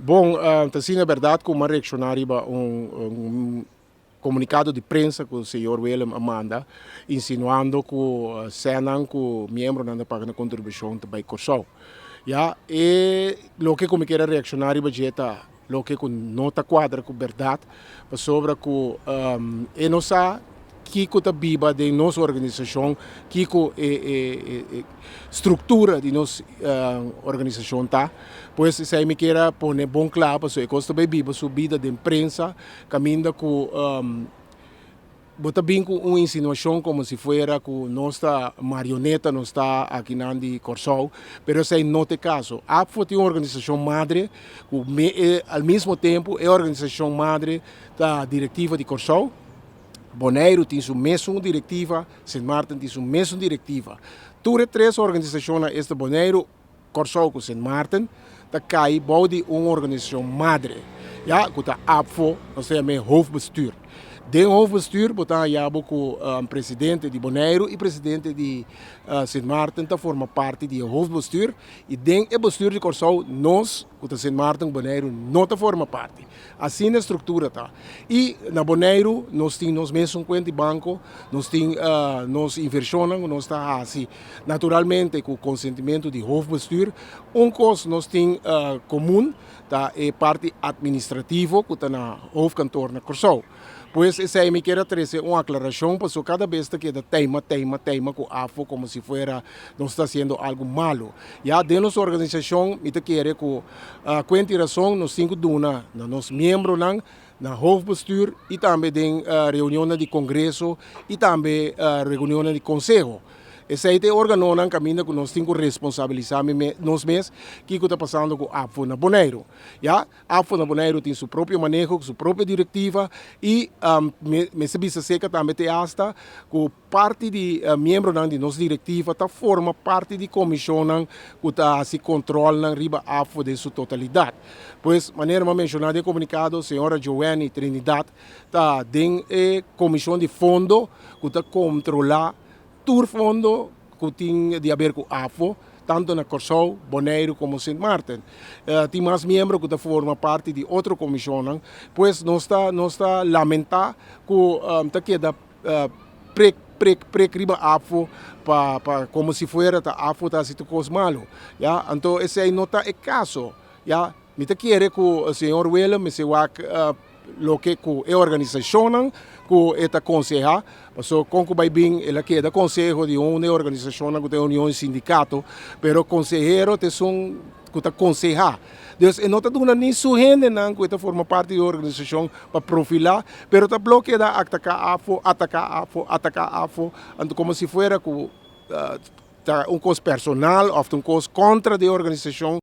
Bon, ta asina berdad cu m'a reacciona riba un comunicado di prensa cu señor Willem a manda insinuando cu senan cu miembronan ta paga na contribucion ta bay Corsou. Ya, e loke cu mi kier a reacciona riba dje ta loke cu no ta cuadra cu berdad pasobra cu e no sa kiko ta biba den nos organisacion, kiko e structura di nos organisacion ta. Pues esei mi kier a pone bon cla pasobra e cos ta bay biba su bida den prensa caminda cu bo ta bin cu un insinuacion como si fuera cu nos ta marioneta, nos ta akinan di Corsou, pero esei no ta e caso. APFO tin un organisacion madre cu al mismo tempo e organisacion madre ta directiva di Corsou. Boneiru tin su mesun directiva, Sint Maarten tin su mesun directiva. Tur e tres organisacionnan esta Boneiru, Kòrsou ku Sint Maarten ta kai bou di un organisashon madre, ya, ku ta APFO, nos ta yam'é hoofdbestuur. Den hoofdbestuur bo ta haña bo ku presidente di Boneiru i presidente di Sint Maarten ta forma parti di e hoofdbestuur i den e bestuur di Kòrsou nos ku ta Sint Maarten ku Boneiru no ta forma parti. Asina e struktura ta. I na Boneiru nos tin nos mesun kuenta di banko, nos tin nos invershonnan ku nos ta hasi naturalmente ku konsentimentu di hoofdbestuur. Un kos nos tin komun ta e parti atministrativo ku ta na hoofdkantoor na Kòrsou. Pues esei mi kier a trese un aklarashon pasobra kada bes ta keda teima, teima, teima ku afo komo si fuera nos ta hasiendo algu malu. Ya den nos organisashon mi ta kere ku kuenta i rason nos tin ku duna na nos miembronan, na hoofdbestuur i tambe den reunionnan di kongreso i tambe reunionnan di konseho. Esei ta e organonan kaminda ku nos tin ku responsabilisá nos mes kiko ta pasando ku APFO na Boneiru. Ya, APFO na Boneiru tin su propio maneho, su propio direktiva i mester bisa seka tambe te asta ku parti di miembronan di nos direktiva ta forma parti di komishonnan ku ta hasi kontrolnan riba APFO den su totalidat. Pues, manera mi a menshoná den e komunikado, señora Joanny Trinidad ta den e komishon di fondo ku ta kontrolá tur fondo ku tin di haber ku APFO, tantu na Kòrsou, Boneiru komo Sint Maarten. Tin mas miembro ku ta forma parti di otro komishonnan. Pues nos ta nos ta lamentá ku ta keda prik prik prik riba APFO pa pa komo si fuera ta APFO ta hasi tur kos malu. Ya, anto esei no ta e kaso. Ya, mi ta kere ku señor Willem mester wak loke ku e organisashonnan ku e ta konsehá, pasobra kon ku bai bin el a keda konseho di un di e organisashonnan ku ta e union di sindikato, pero konsehero ta esun ku ta konsehá. Dus e no ta duna ni su hendenan ku e ta forma parti di e organisashon pa profilá, pero ta blo keda ataká afo, ataká afo, ataká afo, anto komo si fuera ku ta un kos personal òf ta un kos kontra di e organisashon.